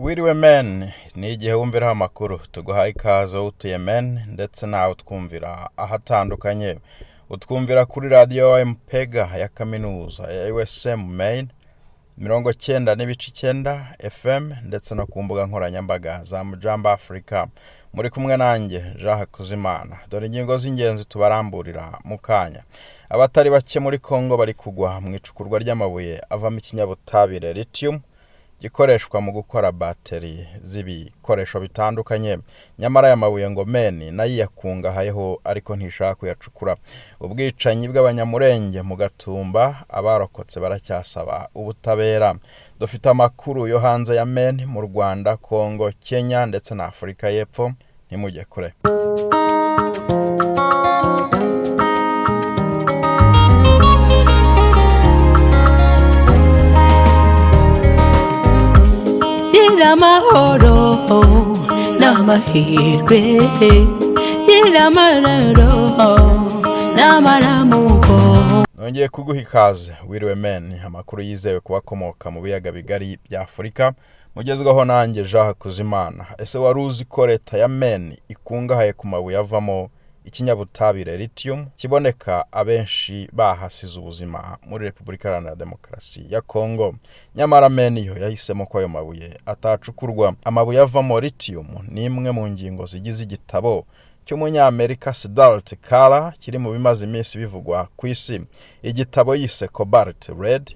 Wiriwe Maine, ni igihe wumviraho amakuru. Tuguhaye ikaze wowe utuye Maine ndetse nawe utwumvira ahatandukanye. Utwumvira kuri radiyo MPEGA ya kaminuza ya USM Maine, 90.9 FM, ndetse no ku mbuga nkoranyambaga za Mujamba Africa. Muri kumwe nanjye Jean Hakuzimana. Dore ingingo z'ingenzi tubaramburira mu kanya. Abatari bake muri Congo bari kugwa mu icukurwa ry'amabuye avamo ikinyabutabire lithium gikoreshwa mu gukora bateri z'ibikoresho bitandukanye. Nyamara aya mabuye ngo Maine nayo iyakungahayeho, ariko ntishaka kuyacukura. Ubwicanyi bw'Abanyamurenge mu Gatumba, abarokotse baracyasaba ubutabera. Dufite amakuru yo hanze ya Maine, mu Rwanda, Congo, Kenya ndetse na Afurika y'Epfo. Ntimujye kure. Gira amahoro n'amahirwe, gira amararo n'amaramuko. Nongeye kuguha ikaze. Wiriwe Maine, amakuru yizewe kuba akomoka mu biyaga bigari bya Afurika, mugezweho nanjye Jean Hakuzimana. Ese wari uzi ko leta ya Maine ikungahaye ku mabuye avamo ikinyabutabire lithium kiboneka abenshi bahasize ubuzima muri Repubulika Iharanira Demokarasi ya Congo? Nyamara Maine yo yahisemo ko ayo mabuye atacukurwa. Amabuye avamo lithium ni imwe mu ngingo zigize igitabo cy'umunyamerika Siddharth Kara kiri mu bimaze iminsi bivugwa ku isi. Igitabo yise Cobalt Red: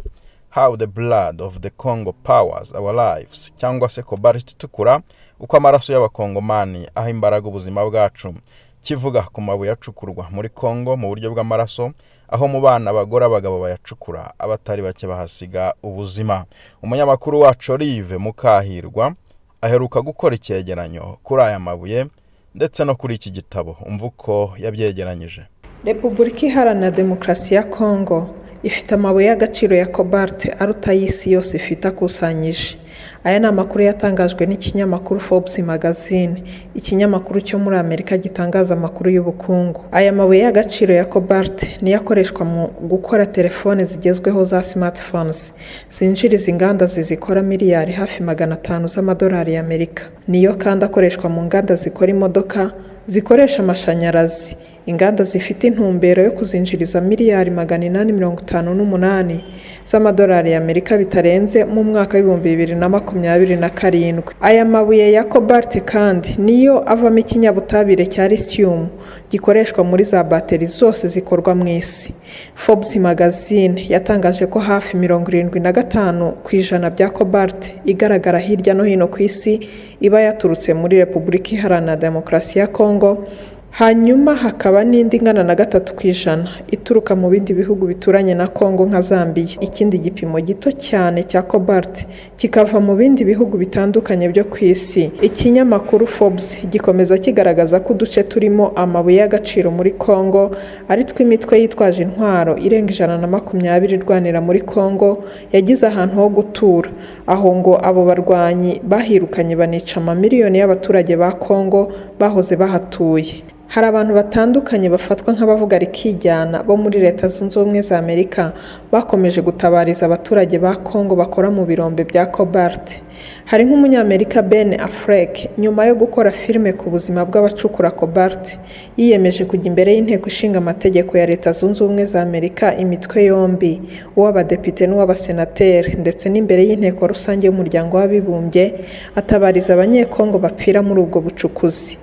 How the Blood of the Congo Powers Our Lives, cyangwa se Cobalt itukura, uko amaraso y'Abakongomani aha imbaraga ubuzima bwacu, kivuga ku mabuye acukurwa muri Congo mu buryo bw'amaraso, aho mu bana, abagore, abagabo bayacukura abatari bake bahasiga ubuzima. Umunyamakuru wacu Olive Mukahirwa aheruka gukora icyegeranyo kuri aya mabuye ndetse no kuri iki gitabo. Umva uko yabyegeranyije. Repubulika Iharanira Demokarasi ya Kongo ifite amabuye y'agaciro ya cobalt aruta ay'isi yose ifite akusanyije. Aya ni amakuru yatangajwe n'ikinyamakuru Forbes Magazine, ikinyamakuru cyo muri Amerika gitangaza amakuru y'ubukungu. Aya mabuye y'agaciro ya cobalt niyo akoreshwa mu gukora telefone zigezweho za smartphones, zinjiriza inganda zizikora miliyari hafi 500 z'amadolari y'Amerika. Niyo kandi akoreshwa mu nganda zikora imodoka zikoresha amashanyarazi, inganda zifite intumbero yo kuzinjiriza miliyari 858 z'amadolari y'Amerika bitarenze mu mwaka w'2027. Aya mabuye ya cobalt kandi niyo avamo ikinyabutabire cya lithium gikoreshwa muri za bateri zose zikorwa mu isi. Forbes Magazine yatangaje ko hafi 75% bya cobalt igaragara hirya no hino ku isi iba yaturutse muri Repubulika Iharanira Demokarasi ya Congo, hanyuma hakaba n'indi ingana na 3% ituruka mu bindi bihugu bituranye na Congo nka Zambia. Ikindi gipimo gito cyane cya cobalt kikava mu bindi bihugu bitandukanye byo ku isi. Ikinyamakuru Forbes gikomeza kigaragaza ko uduce turimo amabuye y'agaciro muri Congo ari tw'imitwe yitwaje intwaro irenga 120 irwanira muri Congo yagize ahantu ho gutura, aho ngo abo barwanyi bahirukanye banica amamiliyoni y'abaturage ba Congo bahoze bahatuye. Hari abantu batandukanye bafatwa nk'abavuga rikijyana bo muri Leta Zunze Ubumwe za Amerika bakomeje gutabariza abaturage ba Congo bakora mu birombe bya cobalt. Hari nk'umunyamerika Ben Affleck, nyuma yo gukora filime ku buzima bw'abacukura cobalt, yiyemeje kujya imbere y'inteko ishinga amategeko ya Leta Zunze Ubumwe za Amerika imitwe yombi, uw'abadepite n'uw'abasenateri, ndetse n'imbere y'inteko rusange y'umuryango w'abibumbye, atabariza Abanyekongo bapfira muri ubwo bucukuzi.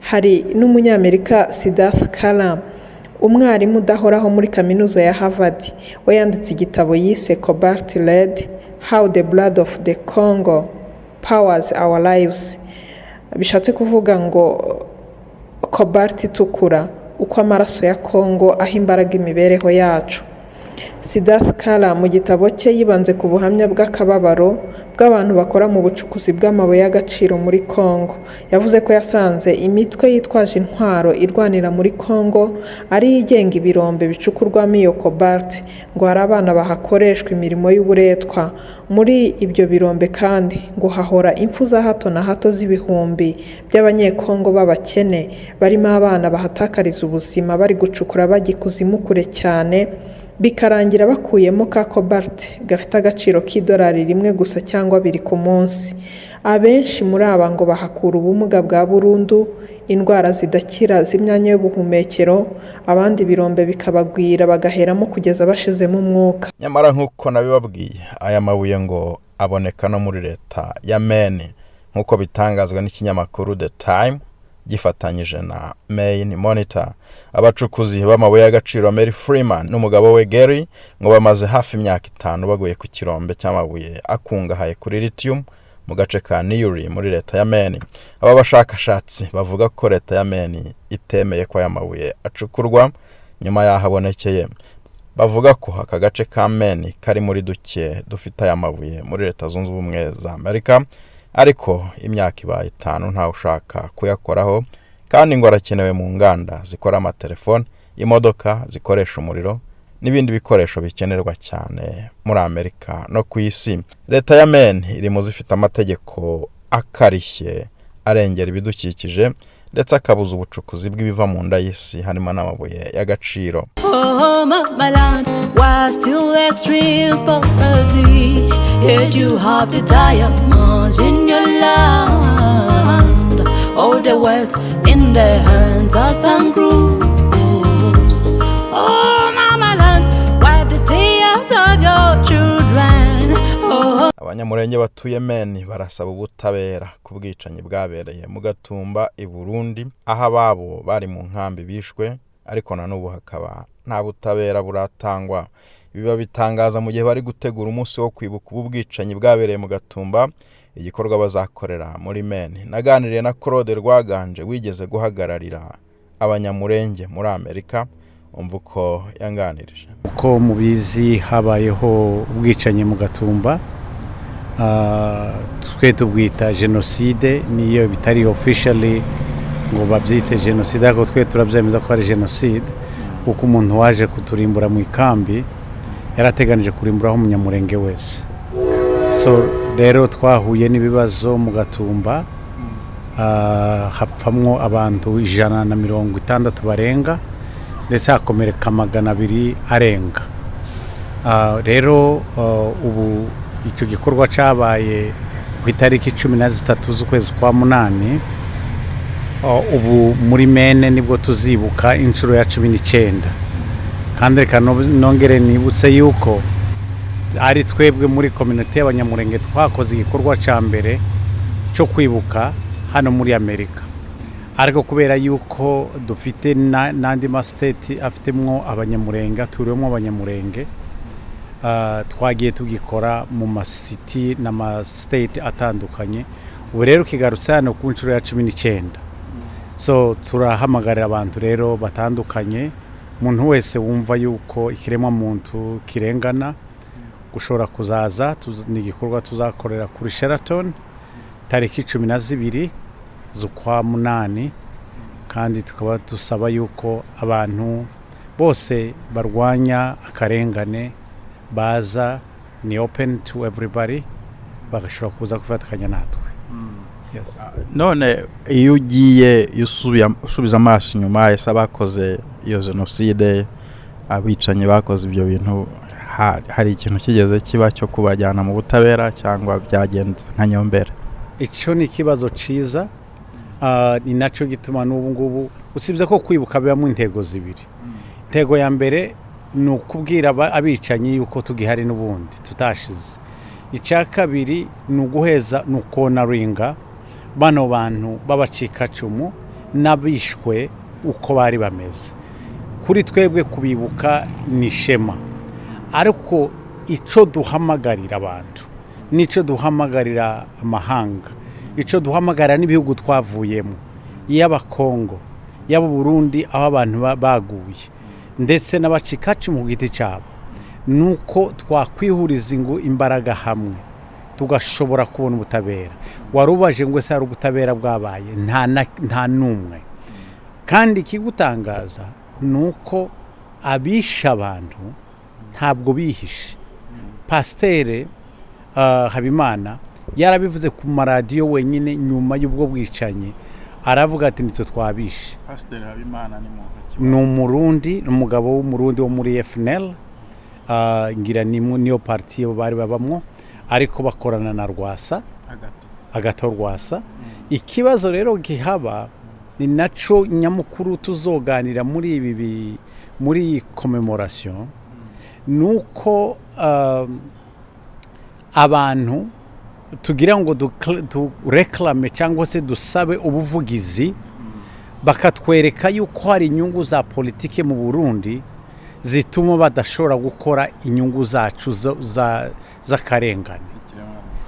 Hari n'umunyamerika Siddharth Kara, umwarimu udahoraho muri kaminuza ya Harvard, we yanditse igitabo yise Cobalt Red: How the Blood of the Congo Powers Our Lives, bishatse kuvuga ngo cobalt itukura, uko amaraso ya Congo aha imbaraga imibereho yacu. Siddharth Kara mu gitabo cye yibanze ku buhamya bw'akababaro bw'abantu bakora mu bucukuzi bw'amabuye y'agaciro muri Congo. Yavuze ko yasanze imitwe yitwaje intwaro irwanira muri Congo ari igenga ibirombe bicukurwamo iyo cobalt, ngo hari abana bahakoreshwa imirimo y'uburetwa. Muri ibyo birombe kandi ngo hahora impfu za hato na hato z'ibihumbi by'Abanyekongo b'abakene, barimo abana bahatakariza ubuzima bari gucukura bajya ikuzimu kure cyane, Bikarangira bakuyemo ka cobalt gafite agaciro k'idolari 1 gusa cyangwa 2 ku munsi. Abenshi muri aba ngo bahakura ubumuga bwa burundu, indwara zidakira z'imyanya y'ubuhumekero, abandi ibirombe bikabagwira bagaheramo kugeza bashizemo umwuka. Nyamara nk'uko nabibabwiye, aya mabuye ngo aboneka no muri leta ya Maine, nk'uko bitangazwa n'ikinyamakuru The Time gifatanyije na Maine Monitor. Abacukuzi b'amabuye y'agaciro Mary Freeman n'umugabo we Gary ngo bamaze hafi imyaka 5 baguye ku kirombe cy'amabuye akungahaye kuri lithium mu gace ka Newry muri leta ya Maine. Aba bashakashatsi bavuga ko leta ya Maine itemeye ko aya mabuye acukurwa nyuma y'ahabonekeye. Bavuga ko aka gace ka Maine kari muri duke dufite aya mabuye muri Leta Zunze Ubumwe za Amerika, ariko imyaka ibaye 5 ntawe ushaka kuyakoraho, kandi ngo arakenewe mu nganda zikora amatelefone, imodoka zikoresha umuriro n'ibindi bikoresho bikenerwa cyane muri Amerika no ku isi. Leta ya Maine iri mu zifite amategeko akarishye arengera ibidukikije, ndetse akabuza ubucukuzi bw'ibiva mu nda y'isi, harimo n'amabuye y'agaciro. Oh, my land was still extreme poverty. Yet you have the diamonds in your land. All the wealth in the hands of some groups. Oh, mama land, wipe the tears of your children. Oh, Abanyamurenge batuye Maine barasaba ubutabera ku bwicanyi bwabereye mu Gatumba i Burundi, aho ababo bari mu nkambi bishwe, ariko na n'ubu hakaba nta butabera buratangwa. Ibi babitangaza mu gihe bari gutegura umunsi wo kwibuka ubu bwicanyi bwabereye mu Gatumba, igikorwa bazakorera muri Maine. Naganiriye na Claude Rwaganje wigeze guhagararira Abanyamurenge muri Amerika, umva uko yanganirije. Uko mubizi, habayeho ubwicanyi mu Gatumba. Twe tubwita jenoside, niyo bitari officially ngo babyite jenoside, ariko twe turabyemeza ko ari jenoside, kuko umuntu waje kuturimbura mu ikambi yarateganije kurimburaho Umunyamurenge wese. So rero twahuye n'ibibazo mu Gatumba, hapfamwo abantu 160 barenga, ndetse hakomereka 200 arenga. Rero ubu icyo gikorwa cyabaye ku itariki 13 z'ukwezi kwa munani. Ubu muri Maine nibwo tuzibuka inshuro ya 19. Kandi reka nongere nibutse yuko ari twebwe muri communauté y'Abanyamurenge twakoze igikorwa cya mbere cyo kwibuka hano muri Amerika, ariko kubera yuko dufite n'andi ma states afitemo Abanyamurenge, aturiwemo Abanyamurenge, twagiye tugikora mu ma cities n'ama states atandukanye. Ubu rero kigarutse hano ku nshuro ya 19. So turahamagarira abantu rero batandukanye, umuntu wese wumva yuko ikiremwamuntu kirengana, gushobora kuzaza. Ni igikorwa tuzakorera kuri Sheraton tariki 12 z'ukwa munani, kandi tukaba dusaba yuko abantu bose barwanya akarengane baza. Ni open to everybody, bagashobora kuza kwifatikanya natwe. Yes. None iyo ugiye, iyo usubiza amaso inyuma, ese abakoze iyo jenoside, abicanyi bakoze ibyo bintu, hari ikintu kigeze kiba cyo kubajyana mu butabera, cyangwa byagenda nka nyombera? Icyo ni ikibazo cyiza. Ni nacyo gituma n'ubu ngubu, usibye ko kwibuka bibamo intego zibiri. Intego ya mbere ni ukubwira abicanyi yuko tugihari n'ubundi tutashize. Icya kabiri ni uguheza, ni ukonaringa bano bantu b'abacikacumu n'abishwe uko bari bameze. Kuri twebwe kubibuka ni ishema, ariko icyo duhamagarira abantu, n'icyo duhamagarira amahanga, icyo duhamagarira n'ibihugu twavuyemo, yaba Kongo, yaba Burundi, aho abantu baguye, ndetse n'abacikacumu ku giti cyabo, ni uko twakwihuriza imbaraga hamwe tugashobora kubona ubutabera. Wari ubaje ngo ese hari ubutabera bwabaye? Nta n'umwe. Kandi ikigutangaza ni uko abishe abantu ntabwo bihishe. Pasiteri Habimana yarabivuze ku maradiyo wenyine nyuma y'ubwo bwicanyi, aravuga ati: "Nitwe twabishe." Pasiteri Habimana ni muntu ki? Ni Umurundi, ni umugabo w'Umurundi wo muri FNL. Ngira niyo parti bari babamwo, ariko bakorana na Rwasa, Agathon Rwasa. Ikibazo rero gihaba ni naco nyamukuru tuzoganira muri iyi commemoration, nuko abantu tugira ngo tureklame cyangwa se dusabe ubuvugizi, bakatwereka yuko hari inyungu za politike mu Burundi zituma badashobora gukora inyungu zacu z'akarengane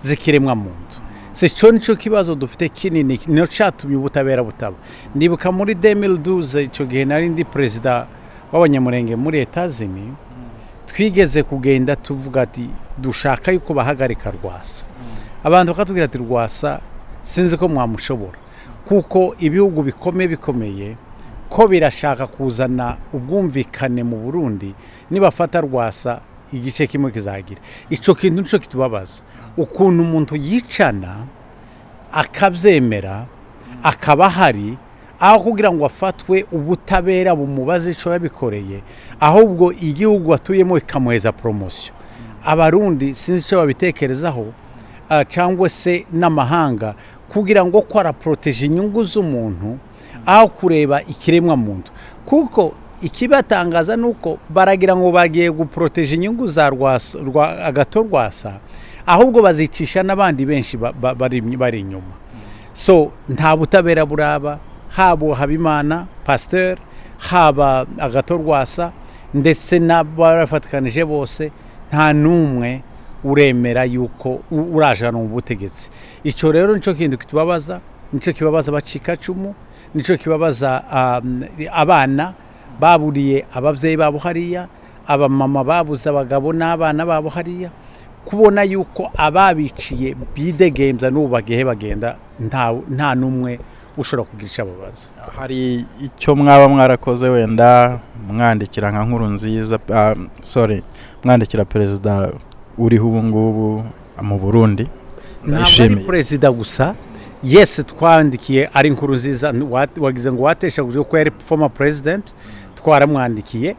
z'ikiremwamuntu. Si cyo, nicyo kibazo dufite kinini, niyo cyatumye ubutabera butaba. Ndibuka muri 2012, icyo gihe nari ndi perezida w'Abanyamurenge muri Etazini, twigeze kugenda tuvuga ati dushaka yuko bahagarika Rwasa. Abantu bakatubwira ati Rwasa sinzi ko mwamushobora, kuko ibihugu bikomeye bikomeye ko birashaka kuzana ubwumvikane mu Burundi, nibafata Rwasa igice kimwe kizagira. Icyo kintu nicyo kitubabaza, ukuntu umuntu yicana akabyemera, akaba ahari, aho kugira ngo afatwe ubutabera bumubaze icyo yabikoreye, ahubwo igihugu atuyemo ikamuheza promotion. Abarundi sinzi icyo babitekerezaho, cyangwa se n'amahanga, kugira ngo ko araporoteje inyungu z'umuntu aho kureba ikiremwa muntu. Kuko ikibatangaza ni uko baragira ngo bagiye guporoteje inyungu za Agathon Rwasa, ahubwo bazicisha n'abandi benshi bari inyuma. So nta butabera buraba, haba Habimana pasiteri, haba Agathon Rwasa, ndetse n'abafatikanije bose, nta n'umwe uremera yuko urajana mu butegetsi. Icyo rero nicyo kintu kitubabaza, nicyo kibabaza abacikacumu, nicyo kibabaza abana baburiye ababyeyi babo hariya, abamama babuze abagabo n'abana babo hariya, kubona yuko ababiciye bidegembya n'ubu bagiye bagenda, nta n'umwe ushobora kugira icyo ababaza. Hari icyo mwaba mwarakoze, wenda mwandikira nka Nkurunziza, sorry, mwandikira perezida uriho ubu ngubu mu Burundi? Ntabwo ari Ndayishimiye. perezida gusa. Yes, twandikiye ari Nkurunziza, wagize ngo wateshaguje ko yari former president, twaramwandikiye,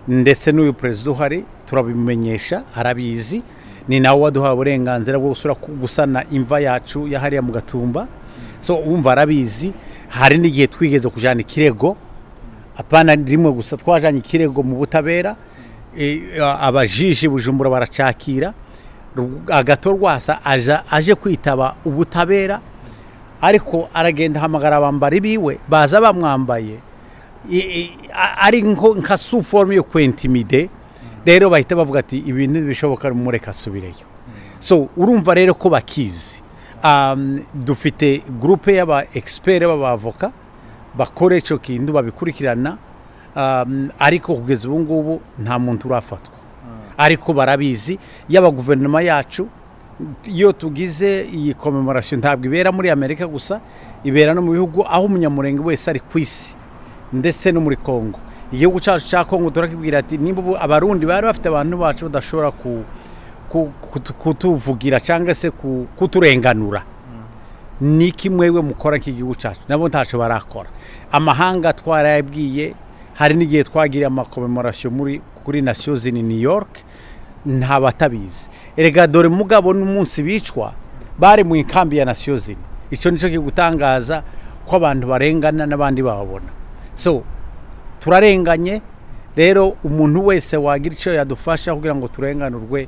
ndetse n'uyu perezida uhari turabimenyesha, arabizi. Ni nawe waduhaye uburenganzira bwo gusura gusana imva yacu yahariya mu Gatumba. So wumva arabizi. Hari n'igihe twigeze kujyana ikirego, apana rimwe gusa, twajanye ikirego mu butabera, abajiji Bujumbura baracakira. Agathon Rwasa aja aje kwitaba ubutabera, ariko aragenda ahamagara abambari biwe, baza bamwambaye ari nka sous forme yo kwintimider. Rero bahita bavuga ati ibintu ntibishoboka, mureka asubireyo. So urumva rero ko bakizi. Dufite groupe y'aba expert b'abavoka bakora icyo kintu, babikurikirana, ariko kugeza ubu ngubu nta muntu urafatwa, ariko barabizi. Yaba guverinoma yacu, iyo tugize iyi commemoration ntabwo ibera muri Amerika gusa, ibera no mu bihugu aho Umunyamurenge wese ari ku isi, ndetse no muri Kongo. Igihugu cyacu cya Kongo turakibwira ati nimba ubu Abarundi bari bafite abantu bacu badashobora kutuvugira cyangwa se kuturenganura, niki mwebwe mukora nk'igihugu cyacu? Nabo ntacyo barakora. Amahanga twarayabwiye. Hari n'igihe twagiriye amacommémoration muri kuri Nations Unies New York, nta batabizi. Erega dore mugabo n'umunsi bicwa bari mu inkambi ya Nations Unies. Icyo nicyo kigutangaza ko abantu barengana n'abandi bababona. So turarenganye rero, umuntu wese wagira icyo yadufasha kugira ngo turenganurwe,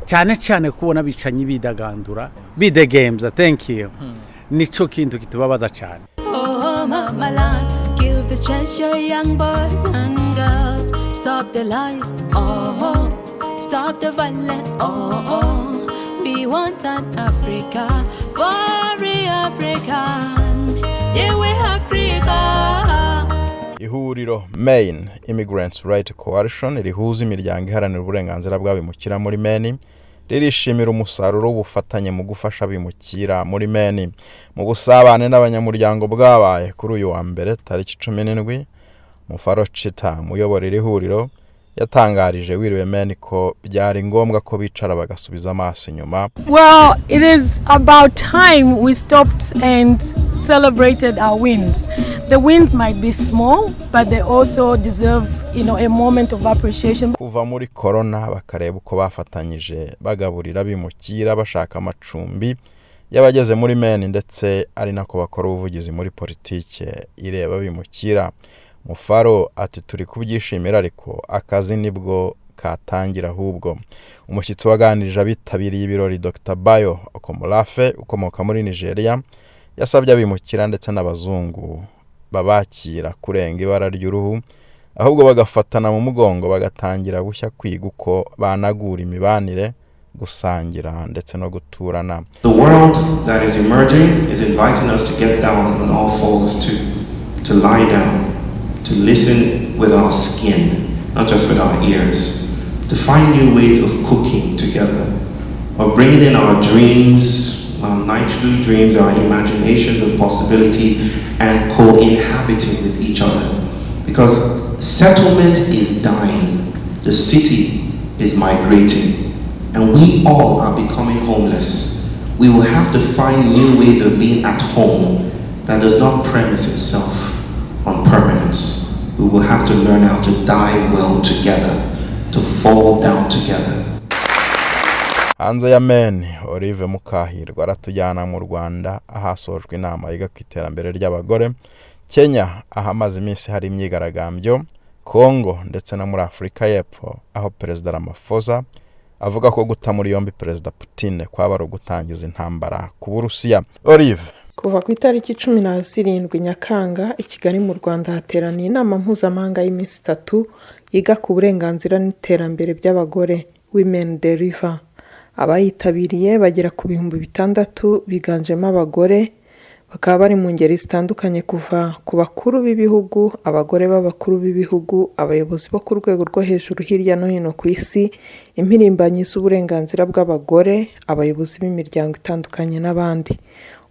cyane cyane kubona abicanyi bidagandura, bidegembya, thank you, nicyo kintu kitubabaza cyane. Oh, mama land, give the chance your young boys and girls. Stop the lies, oh, stop the violence, oh. We want an Africa for every African. Yeah, we Africa. Ihuriro Maine Immigrants Right Coalition rihuza imiryango iharanira uburenganzira bw'abimukira muri Maine ririshimira umusaruro w'ubufatanye mu gufasha abimukira muri Maine. Mu busabane n'abanyamuryango bwabaye kuri uyu wa mbere tariki 17, Mufaro Chita uyobora iri huriro Yatangarije Wiriwe Maine ko byari ngombwa ko bicara bagasubiza amaso inyuma. Well, it is about time we stopped and celebrated our wins. The wins might be small, but they also deserve a moment of appreciation. Kuva muri korona bakareba uko bafatanyije bagaburira abimukira, bashaka amacumbi y'abageze muri Maine, ndetse ari nako bakora ubuvugizi muri politike ireba abimukira. Mufaro ati: "Turi kubyishimira, ariko akazi nibwo katangira." Ahubwo umushyitsi waganirije abitabiriye ibirori, Dr Bayo Okomolafe ukomoka muri Nigeria, yasabye abimukira ndetse n'abazungu babakira kurenga ibara ry'uruhu, ahubwo bagafatana mu mugongo, bagatangira bushya kwiga uko banagura imibanire, gusangira ndetse no guturana. The world that is emerging is inviting us to get down on all fours, to lie down, to listen with our skin, not just with our ears, to find new ways of cooking together, of bringing in our dreams, our nightly dreams, our imaginations of possibility, and co-inhabiting with each other. Because settlement is dying, the city is migrating, and we all are becoming homeless. We will have to find new ways of being at home that does not premise itself on permanence. We will have to learn how to die well together, to fall down together. Hanze ya Maine, Olive Mukahirwa aratujyana mu Rwanda ahasojwe inama yiga ku iterambere ry'abagore, Kenya ahamaze iminsi hari imyigaragambyo, Congo ndetse no muri Afurika y'Epfo aho Perezida Ramaphosa avuga ko guta muri yombi Perezida Putin kwaba ari ugutangiza intambara ku Burusiya. Olive. Kuva ku itariki 17 Nyakanga, i Kigali mu Rwanda hateraniye inama mpuzamahanga y'iminsi 3 yiga ku burenganzira n'iterambere by'abagore, Women Deliver. Abayitabiriye bagera ku 6000, biganjemo abagore, bakaba bari mu ngeri zitandukanye, kuva ku bakuru b'ibihugu, abagore b'abakuru b'ibihugu, abayobozi bo ku rwego rwo hejuru hirya no hino ku isi, impirimbanyi z'uburenganzira bw'abagore, abayobozi b'imiryango itandukanye n'abandi.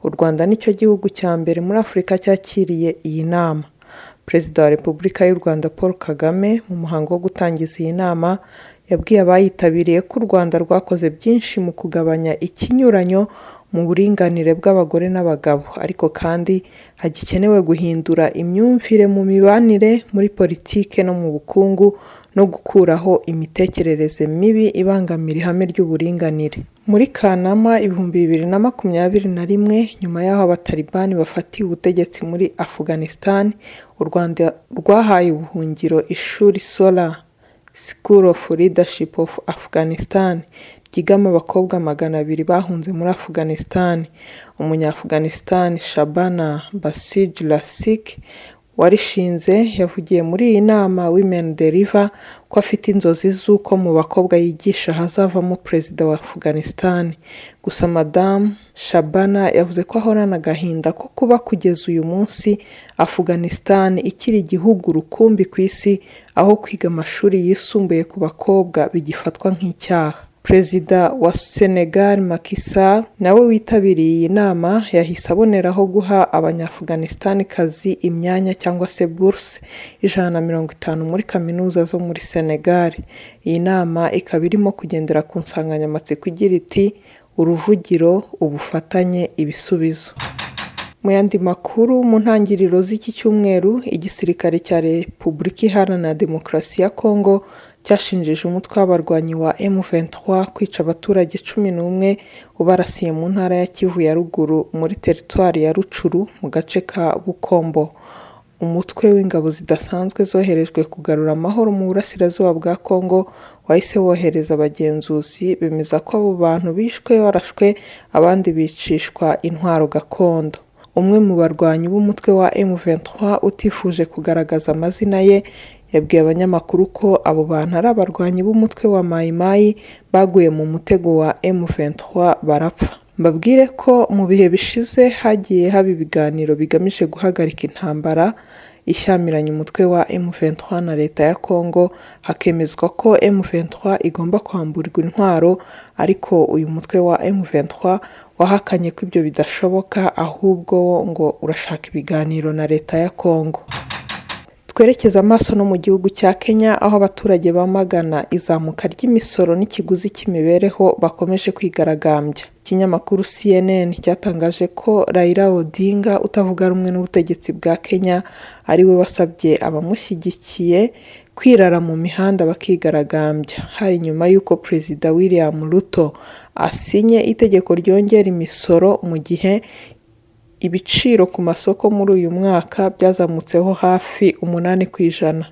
U Rwanda nicyo gihugu cya mbere muri Afurika cyakiriye iyi nama. Perezida wa Repubulika y'u Rwanda Paul Kagame, mu muhango wo gutangiza iyi nama, yabwiye abayitabiriye ko u Rwanda rwakoze byinshi mu kugabanya ikinyuranyo mu buringanire bw'abagore n'abagabo, ariko kandi hagikenewe guhindura imyumvire mu mibanire, muri politike no mu bukungu, no gukuraho imitekerereze mibi ibangamira ihame ry'uburinganire. Muri Kanama 2021, nyuma y'aho Abatalibani bafatiye ubutegetsi muri Afghanistan, u Rwanda rwahaye ubuhungiro ishuri Sola School of Leadership of Afghanistan ryigamo abakobwa 200 bahunze muri Afghanistan. Umunyaafghanistan Shabana Basij Rasikh warishinze yavugiye muri iyi nama Women Deliver ko afite inzozi z'uko mu bakobwa yigisha hazavamo perezida wa Afghanistan. Gusa Madamu Shabana yavuze ko ahorana agahinda ko kuba kugeza uyu munsi Afghanistan ikiri igihugu rukumbi ku isi aho kwiga amashuri yisumbuye ku bakobwa bigifatwa nk'icyaha. Perezida wa Senegal Macky Sall nawe witabiriye iyi nama yahise aboneraho guha Abanyaafghanistanikazi imyanya cyangwa se bourse 150 muri kaminuza zo muri Senegal. Iyi nama ikaba irimo kugendera ku nsanganyamatsiko igira iti: "Uruvugiro, ubufatanye, ibisubizo." Mu yandi makuru, mu ntangiriro z'iki cyumweru igisirikare cya Repubulika Iharanira Demokarasi ya Congo cyashinjije umutwe w'abarwanyi wa M23 kwica abaturage 11 ubarasiye mu ntara ya Kivu ya Ruguru, muri teritwari ya Rutshuru, mu gace ka Bukombo. Umutwe w'ingabo zidasanzwe zoherejwe kugarura amahoro mu burasirazuba bwa Congo wahise wohereza abagenzuzi, bemeza ko abo bantu bishwe barashwe, abandi bicishwa intwaro gakondo. Umwe mu barwanyi b'umutwe wa M23 utifuje kugaragaza amazina ye yabwiye abanyamakuru ko abo bantu ari abarwanyi b'umutwe wa Mai Mai baguye mu mutego wa M23 barapfa. Mbabwire ko mu bihe bishize hagiye haba ibiganiro bigamije guhagarika intambara ishyamiranye umutwe wa M23 na leta ya Congo, hakemezwa ko M23 igomba kwamburwa intwaro, ariko uyu mutwe wa M23 wahakanye ko ibyo bidashoboka, ahubwo ngo urashaka ibiganiro na leta ya Congo. Twerekeze amaso no mu gihugu cya Kenya, aho abaturage bamagana izamuka ry'imisoro n'ikiguzi cy'imibereho bakomeje kwigaragambya. Ikinyamakuru CNN cyatangaje ko Raila Odinga, utavuga rumwe n'ubutegetsi bwa Kenya, ari we wasabye abamushyigikiye kwirara mu mihanda bakigaragambya. Hari nyuma y'uko Perezida William Ruto asinye itegeko ryongera imisoro, mu gihe ibiciro ku masoko muri uyu mwaka byazamutseho hafi 8%.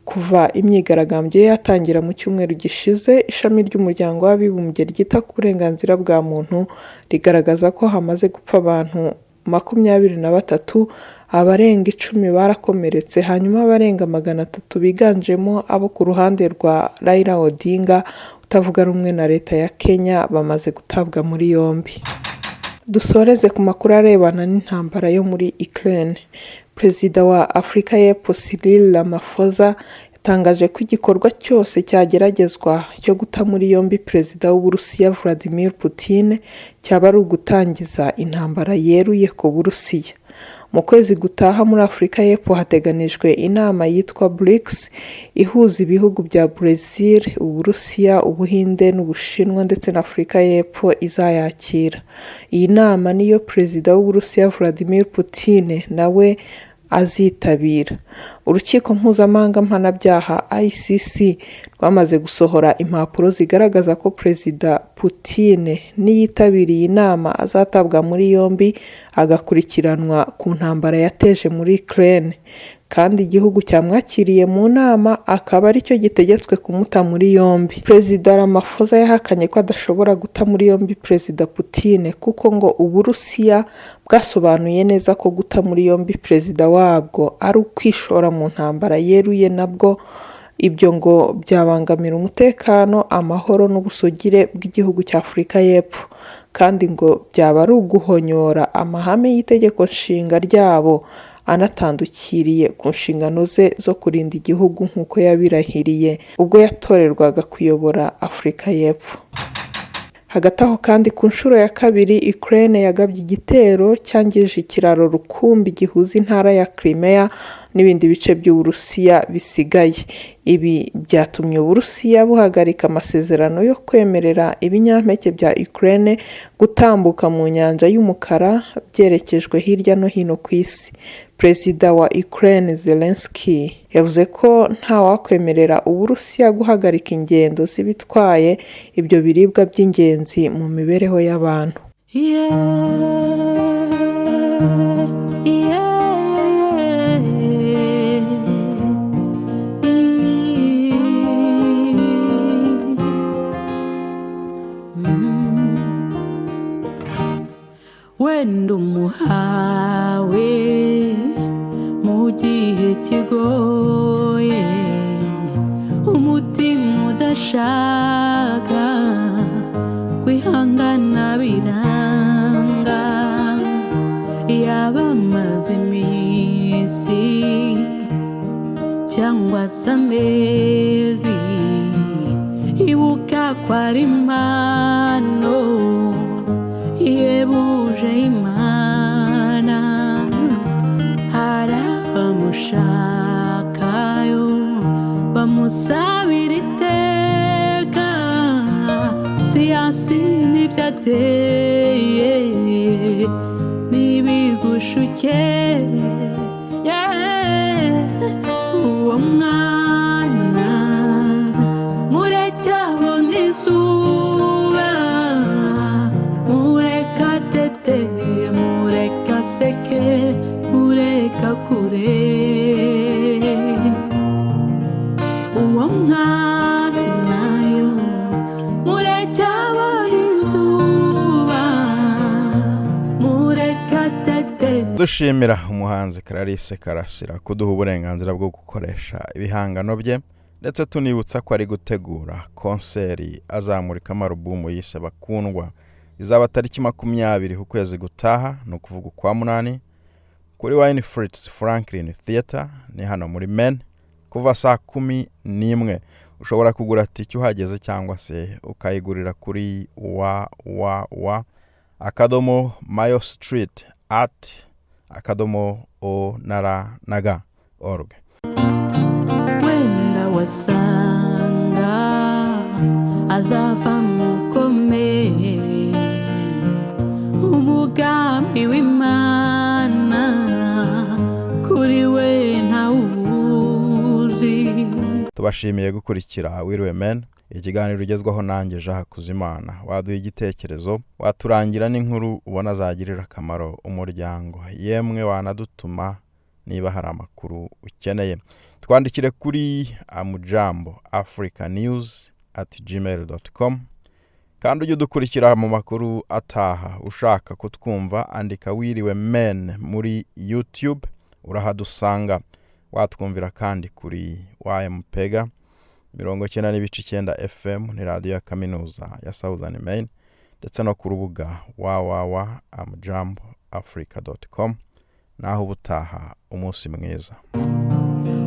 Kuva imyigaragambyo yatangira mu cyumweru gishize, ishami ry'Umuryango w'Abibumbye ryita ku burenganzira bwa muntu rigaragaza ko hamaze gupfa abantu 23, abarenga 10 barakomeretse, hanyuma abarenga 300 biganjemo abo ku ruhande rwa Raila Odinga utavuga rumwe na leta ya Kenya bamaze gutabwa muri yombi. Dusoreze ku makuru arebana n'intambara yo muri Ukraine. Perezida wa Afurika y'Epfo Cyril Ramaphosa yatangaje ko igikorwa cyose cyageragezwa cyo guta muri yombi Perezida w'Uburusiya Vladimir Putin cyaba ari ugutangiza intambara yeruye ku Burusiya. Mu kwezi gutaha muri Afurika y'Epfo hateganijwe inama yitwa BRICS, ihuza ibihugu bya Brazil, Uburusiya, Ubuhinde n'Ubushinwa, ndetse na Afurika y'Epfo izayakira. Iyi nama niyo Perezida w'Uburusiya Vladimir Putin nawe azitabira. Urukiko mpuzamahanga mpanabyaha ICC rwamaze gusohora impapuro zigaragaza ko Perezida Putin niyitabiriye inama azatabwa muri yombi, agakurikiranwa ku ntambara yateje muri Ukraine, kandi igihugu cyamwakiriye mu nama akaba aricyo gitegetswe kumuta muri yombi. Perezida Ramaphosa yahakanye ko adashobora guta muri yombi Perezida Putin, kuko ngo Uburusiya bwasobanuye neza ko guta muri yombi perezida wabwo ari ukwishora mu ntambara yeruye nabwo. Ibyo ngo byabangamira umutekano, amahoro n'ubusugire bw'igihugu cya Afurika y'Epfo, kandi ngo byaba ari uguhonyora amahame y'itegeko nshinga ryabo, anatandukiriye ku nshingano ze zo kurinda igihugu nk'uko yabirahiriye ubwo yatorerwaga kuyobora Afurika y'Epfo. Hagati aho kandi, ku nshuro ya kabiri Ukraine yagabye igitero cyangije ikiraro rukumbi gihuza intara ya Crimea n'ibindi bice by'Uburusiya bisigaye. Ibi byatumye Uburusiya buhagarika amasezerano yo kwemerera ibinyampeke bya Ukraine gutambuka mu nyanja y'Umukara byerekejwe hirya no hino ku isi. Perezida wa Ukraine Zelensky yavuze ko ntawakwemerera Uburusiya guhagarika ingendo z'ibitwaye ibyo biribwa by'ingenzi mu mibereho y'abantu. Yeah, yeah, Wenda umuhawe mu gihe kigoye, umutima udashaka kwihangana biranga, yaba amaze iminsi cyangwa se amezi, ibuka ko ari impano yebuje Imana. Hari abamushakayo bamusabira iteka, siyansi n'ibyo ateye n'ibigushuke, yeah. Uwo mwana mureke abone izuba, mureke atete, mureke aseke, mureke akure. Uwo mwana yo mureke abone izuba, mureke atete. Dushimira umuhanzi Clarisse Karasira kuduha uburenganzira bwo gukoresha ibihangano bye, ndetse tunibutsa ko ari gutegura konseri azamurika amarubumu yise Bakundwa, izaba tariki 20 ukwezi gutaha, ni ukuvuga ukwa munani, kuri Wine Fritz Franklin Theatre, ni hano muri Maine, kuva saa 11. Ushobora kugura tike uhageze cyangwa se ukayigurira kuri www.mayostreet at .o na r na g org. Wenda wasanga azava mukomeye. Umugambi w'Imana kuri we ntawuzi. Tubashimiye gukurikira Wiriwe Maine, ikiganiro ugezwaho nanjye Jean Hakuzimana. Waduha igitekerezo, waturangira n'inkuru ubona zagirira akamaro umuryango, yemwe wanadutuma niba hari amakuru ukeneye. Twandikire kuri amujambo africa news@gmail.com. Kandi ujye udukurikira mu makuru ataha. Ushaka kutwumva, andika Wiriwe Maine muri YouTube, urahadusanga. Watwumvira kandi kuri YMPega 90.9 FM, ni radiyo ya kaminuza ya Southern Maine, ndetse no ku rubuga www amujambo africa.com. Naho ubutaha, umunsi mwiza.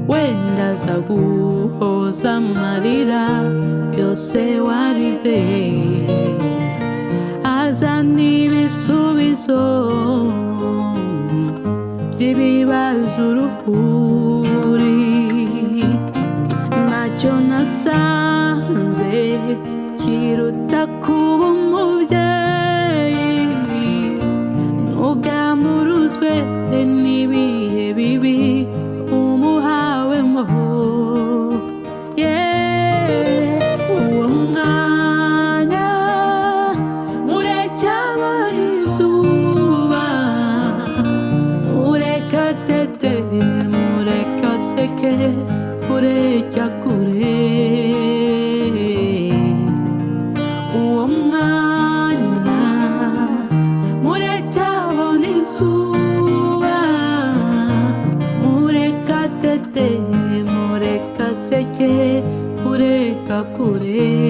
Wenda aza guhoza amarira yose warize, azana ibisubizo by'ibibazo uruhuri. Ntacyo nasanze kiruta kuba umubyeyi. Ntugamburuzwe n'ibihe bibi umuhawemo. Yeah, uwo mwana murecyabona izuba, murekatete, murekaseke, murecyakure. Uwo mwana murecyabona izuba, murekatete, murekaseke, murekakure.